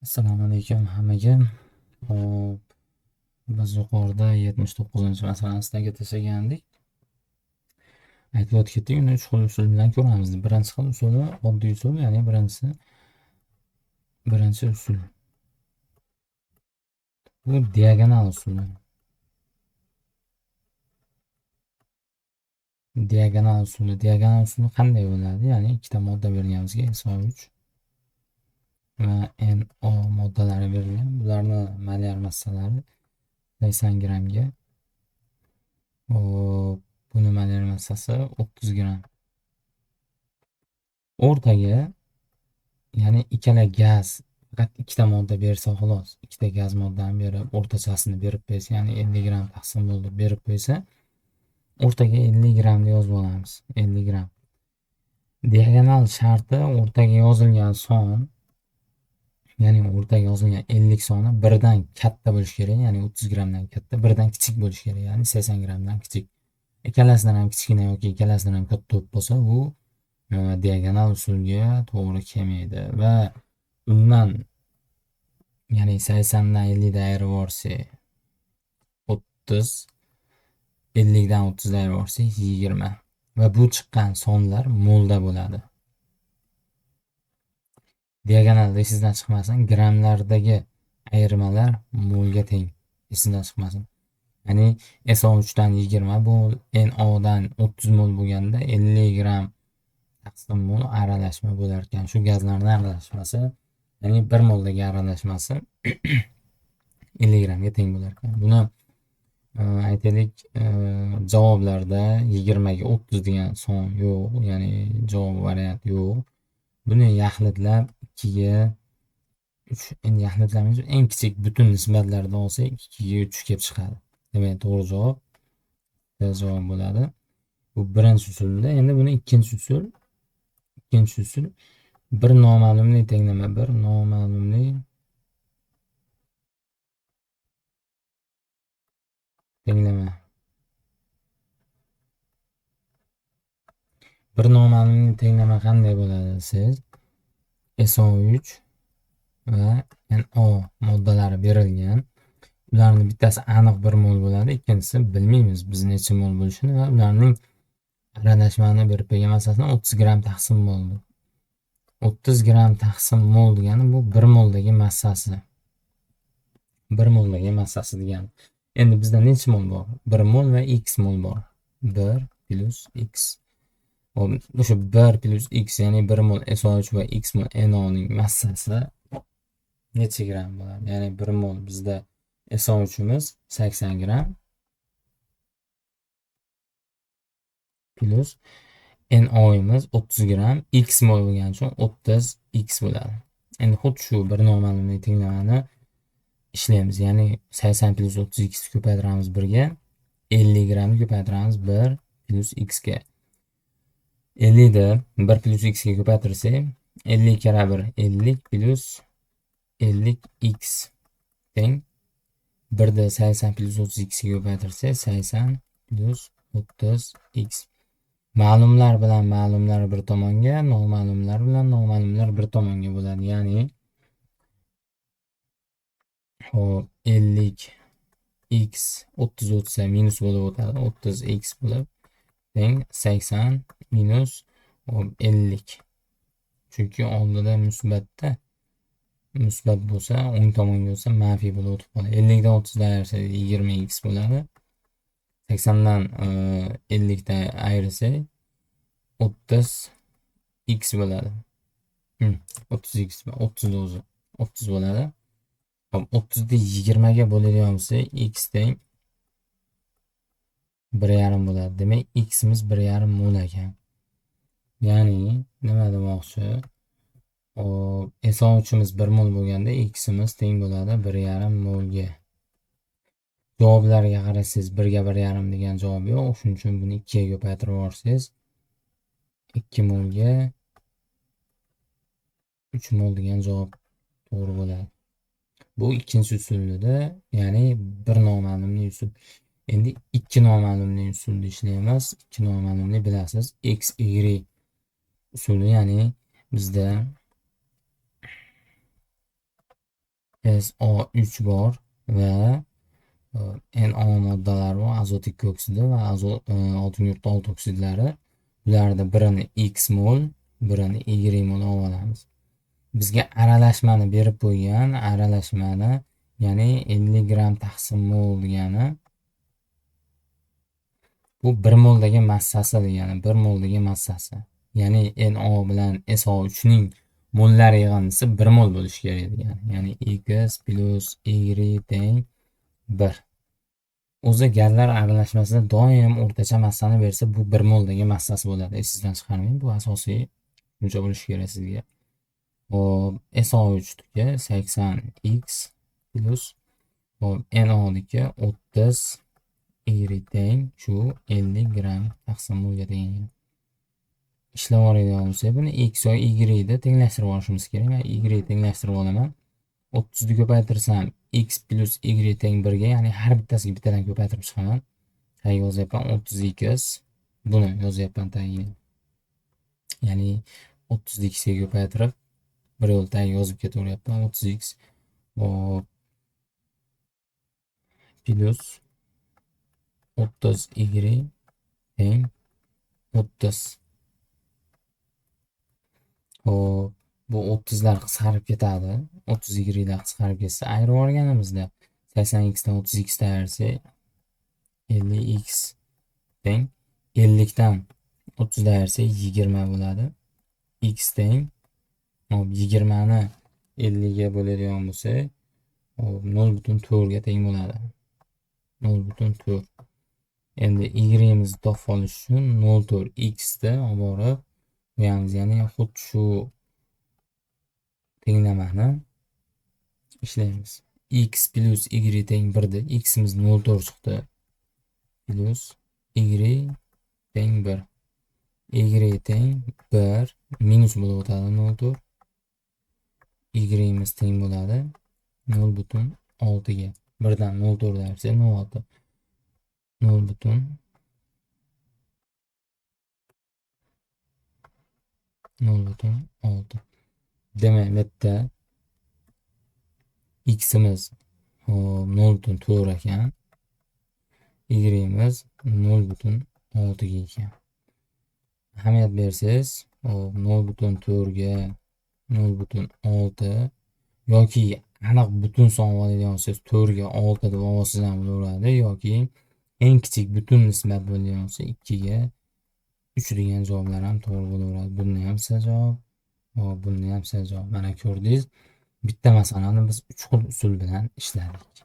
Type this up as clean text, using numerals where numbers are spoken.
Assalomu alaykum hammaga. Hop, biz yuqorida 79-masalasida tashlagandik. Aytib o'tib ketdik, uni 3 xil usul bilan ko'ramiz. Birinchi xil usuli oddiy usul, ya'ni birinchi usul. Bu diagonal usuli. Diagonal usuli. Diagonal usuli qanday bo'ladi? Ya'ni ikkita modda berilgan bizga, SO3 va NO moddalari berilgan. Bularni molyar massalari 80 grammga. Hop, buni molyar massasi 30 gramm. O'rtaga, ya'ni ikkala gaz, faqat ikkita modda bersa xolos, ikkita gaz moddani berib, o'rtachasini berib qo'ysa, ya'ni 50 gramm taqsim bo'ldi berib qo'ysa, o'rtaga 50 grammni yozib olamiz. 50 gramm. Diagonal sharti o'rtaga yozilgan son, ya'ni o'rtaga yozilgan 50 soni birdan katta bo'lishi kerak, ya'ni 30 grammdan katta, birdan kichik bo'lishi kerak, ya'ni 80 grammdan kichik. Ikkalasidan ham kichkina yoki ikkalasidan ham katta bo'lib qolsa, bu diagonal usulga to'g'ri kelmaydi va undan, ya'ni 80 dan 50 dan ayirib yuborsak 30, 50 dan 30 dan ayirib yuborsak 20 va bu chiqqan sonlar molda bo'ladi. Diagonalda esingizdan chiqmasin, grammlardagi ayirmalar molga teng, esingizdan chiqmasin. Ya'ni SO3 dan 20 mol, NO dan 30 mol bo'lganda 50 gramm taqsim mol aralashma bo'lar ekan. Shu gazlarning aralashmasi, ya'ni 1 moldagi aralashmasi 50 grammga teng bo'lar ekan. Buni aytaylik, javoblarda 20 ga 30 degan son yo'q, ya'ni javob variant yo'q. Buni yaxlitlab 2 ga 3, endi yaxlitlamaymiz, eng kichik butun nisbatlarda olsak 2 ga 3 kelib chiqadi. Demak, to'g'ri javob D javob bo'ladi. Bu birinchi usulda. Endi buni ikkinchi usul. Ikkinchi usul bir noma'lumli tenglama, bir noma'lumli tenglama. Bir noma'lumli tenglama qanday bo'ladi desangiz, SO3 va NO moddalari berilgan. Ularning bittasi aniq 1 mol bo'ladi, ikkinchisi bilmaymiz biz necha mol bo'lishini va ularning aralashmani berib bergan massasini 30 gramm taqsim moldi. 30 gramm taqsim mol degani bu 1 moldagi massasi. 1 moldagi massasi degani. Endi bizda necha mol bor? 1 mol va x mol bor. 1 plus x. O'sha 1 plus x, ya'ni 1 mol SO3 va x mol NO ning massasi necha gramm bo'ladi? Ya'ni 1 mol bizda SO3imiz 80 gramm plus NO'imiz 30 gramm, x mol bo'lgani uchun 30 x bo'ladi. Endi xuddi shu bir noma'lumli tenglamani ishlaymiz. Ya'ni 80 plus 30 x ko'paytiramiz 1 ga, 50 grammni ko'paytiramiz 1 plus x ga. 50 da 1 plus x ga ko'paytirsak, 50 karra 1 50 plus 50 x teng 1 da 80 plus 30 x ga ko'paytirsak 80 plus 30 x. Ma'lumlar bilan ma'lumlar bir tomonga, noma'lumlar bilan noma'lumlar bir tomonga bo'ladi. Ya'ni hop, 50 x 30 o'tsa minus bo'lib o'tadi. 30 x bo'lib teng 80 minus 50. Chunki oldida musbatda, musbat bo'lsa, o'ng tomonga bo'lsa manfiy bo'lib o'tib qoladi. 50 dan 30 dan ayirsak 20 x bo'ladi. 80 dan 50 dan ayirsak 30 x bo'ladi. 30 x, 30 o'zi 30 bo'ladi. Hop, 30 ni 20 ga bo'ladigan bo'lsak, x teng 1,5 bo'ladi. Demak, ximiz 1,5 mol ekan. Ya'ni nima demoqchi? Hop, SO3imiz 1 mol bo'lganda ximiz teng bo'ladi 1,5 molga. Javoblarga qarasangiz 1 ga 1,5 degan javob yo'q. Shuning uchun buni 2 ga ko'paytirib yuborsangiz 2 molga 3 mol degan javob to'g'ri bo'ladi. Bu ikkinchi usulida, ya'ni bir noma'lumli usul. Endi ikki noma'lumli usulni ishlaymiz. Ikki noma'lumli bilasiz, x, y usuli, ya'ni bizda SO3 bor va NO moddalari bor, azot 2 oksidi va azot oltingugurt 6 oksidlari. Bularda birini X mol, birini Y mol olib olamiz. Bizga aralashmani berib qo'ygan, aralashmani, ya'ni 50 gramm taqsim mol degani bu 1 moldagi massasi degani, 1 moldagi massasi. Ya'ni NO bilan SO3 ning mollari yig'indisi 1 mol bo'lishi kerak degani. Ya'ni X plus Y teng 1. O'zi gazlar aralashmasida doim o'rtacha massani bersa, bu 1 moldagi massasi bo'ladi. Esingizdan chiqarmang, bu asosiy tushuncha bo'lishi kerak sizga. Hop, SO3 niki 80x plus, hop, NO niki 30 Y teng shu 50 gramm taqsim molga teng ekan. Ishlab oladigan bo'lsak, buni X yoki Y ni tenglashtirib olishimiz kerak. Men Y tenglashtirib olaman. 30 ni ko'paytirsam X plus Y teng 1 ga, ya'ni har bittasiga bittadan ko'paytirib chiqaman. Tagiga yozyapman 30x. Buni yozyapman tagiga. Ya'ni 30 ni x ga ko'paytirib bir yo'l tagiga yozib ketaveryapman 30x. Hop, plus 30y teng 30. Hop, bu 30lar qisqarib ketadi. 30 ylar qisqarib ketsa, ayirib yuborganimizda 80x dan 30x dan ayirsak 50x teng 50 dan 30 dan ayirsak 20 bo'ladi. X teng, hop, 20 ni 50 ga bo'ladigan bo'lsak, hop, 0,4 ga teng bo'ladi. 0,4. Endi y'imizni topib olish uchun 0,4 x ni olib borib qo'yamiz. Ya'ni xuddi shu tenglamani ishlaymiz. X plus y teng 1 da ximiz 0,4 chiqdi. Plus y teng 1. Y teng 1 minus bo'lib o'tadi 0,4. Y'imiz teng bo'ladi 0,6 ga. 1 dan 0,4 ayirsak 0,6. 0,6. Demak, bu yerda ximiz 0,4 ekan. Y'imiz 0,6 ga ekan. Ahamiyat bersangiz, 0,4 ga 0,6 yoki aniq butun son oladigan bo'lsangiz 4 ga 6 deb olsangiz ham bo'laveradi yoki eng kichik butun nisbat bo'ladigan bo'lsa 2 ga 3 degan javoblar ham to'g'ri bo'laveradi. Buni ham siz javob, hop, buni ham siz javob. Mana ko'rdingiz, bitta masalani biz 3 xil usul bilan ishladik.